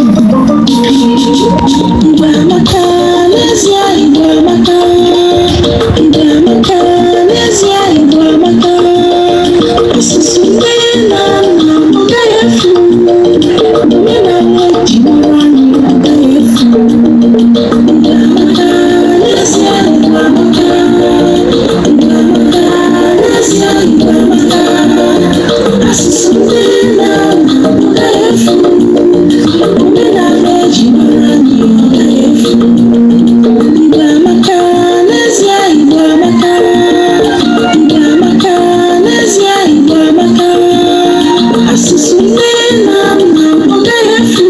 Igbo amaka n'ezie. Igbo amaka. Igbo amaka n'ezie. Igbo amaka. Asụsụ nne na nna ọ gaghị efu. Omenala eji mara anyị agaghị efu. Igbo amaka n'ezie. Igbo amaka. Igbo amaka n'ezie. Igbo amaka. Asụsụ nne na nna ọ gaghị efu. Omenala eji mara anyị ọ gaghị efu. Igbo amaka n'ezie. Igbo amaka. Igbo amaka n'ezie. Igbo amaka. Asụsụ nne na nna ọ gaghị efu.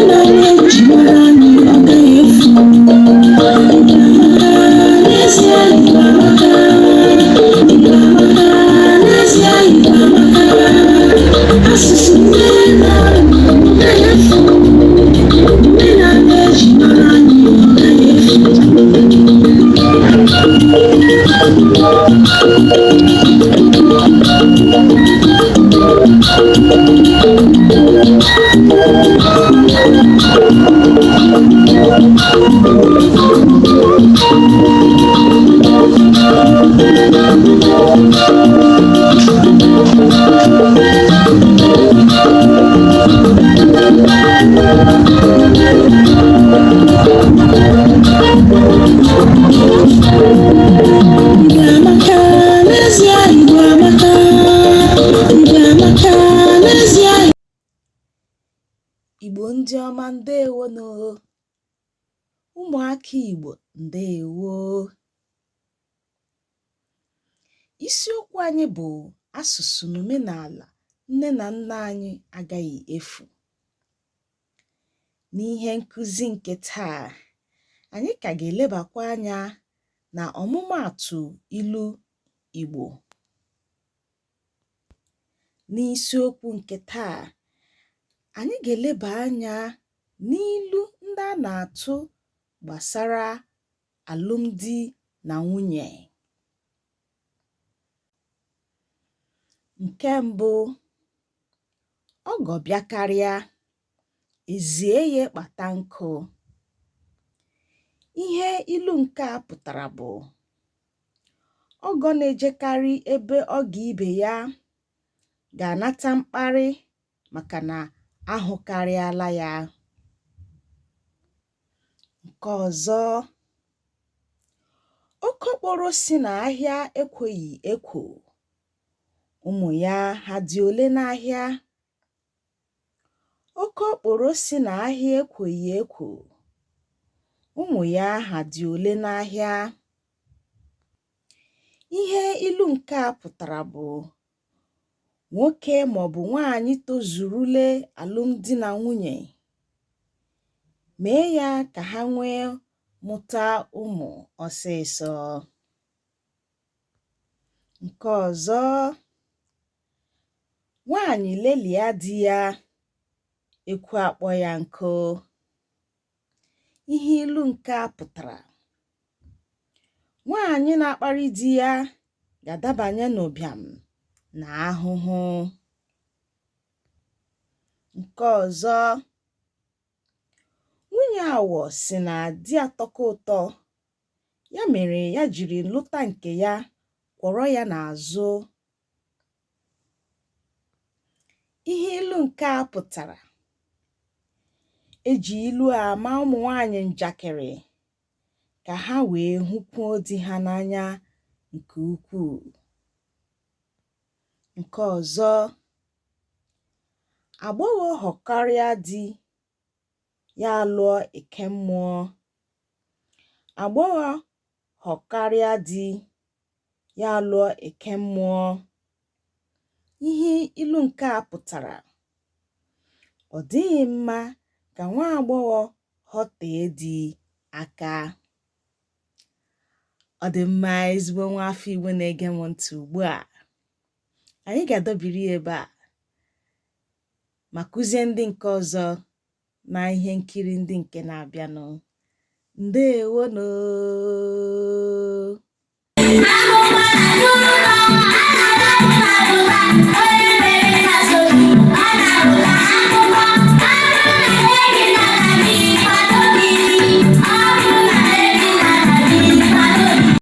Omenala eji mara anyị ọ gaghị efu. Igbo amaka n'ezie. Igbo amaka. Igbo amaka n'ezie. Igbo amaka. Asụsụ nne na nna ọ gaghị efu. Omenala eji mara anyị ọ gaghị efu. Igbo amaka n'ezie. Igbo amaka. Igbo amaka n'ezie. Igbo ndị ọma, ndewonụ. Ụmụaka Igbo, ndewo. Isiokwu anyị bụ asụsụ na omenala nne na nna anyị agaghị efu. N'ihe nkụzi nke taa, anyị ka ga-elebakwa anya na ọmụmaatụ ilu Igbo. N'isiokwu nke taa, anyị ga-eleba anya n'ilu ndị a na-atụ gbasara alụmdi na nwunye. Nke mbụ, ọgọ bịakarịa, e zie ya kpata nkụ. Ihe ilu nke a pụtara bụ ọgọ na-ejekarị ebe ọgọ ibe ya ga-anata mkparị maka na ahụkarịala ya. Nke ọzọ, okokporo sị na ahịa ekwoghị ekwo, ụmụ ya ha dị ole n'ahịa? Okokporo sị na ahịa ekwoghị ekwo, ụmụ ya ha dị ole n'ahịa? Ihe ilu nke a pụtara bụ nwoke maọbụ nwaanyị tozurule alụmdi na nwunye, mee ya ka ha nwee mụta ụmụ ọsịsọ. Nke ọzọ, nwaanyị lelia di ya, ekwu akpọ ya nkụ. Ihe ilu nke a pụtara, nwaanyị na-akparị di ya ga-adabanye n'ụbịam na ahụhụ. Nke ọzọ, nwunye Awọ sị na di atọka ụtọ, ya mere ya jiri lụta nke ya kwọrọ ya n'azụ. Ihe ilu nke a pụtara, e ji ilu a ama ụmụ nwaanyị njakịrị ka ha wee hụkwuo di ha n'anya nke ukwuu. Nke ọzọ, agbọghọ họkarịa di, ya alụọ eke mmụọ. Agbọghọ họkarịa di, ya alụọ eke mmụọ. Ihe ilu nke a pụtara, ọ dịghị mma ka nwa agbọghọ họtee di aka. Ọ dị mma, ezigbo nwa afọ Igbo na-ege m ntị ugbu a. Anyị ga-adọbiri ya ebe a ma kụzie ndị nke ọzọ na ihe nkiri ndị nke na-abịanụ. Ndewonụ.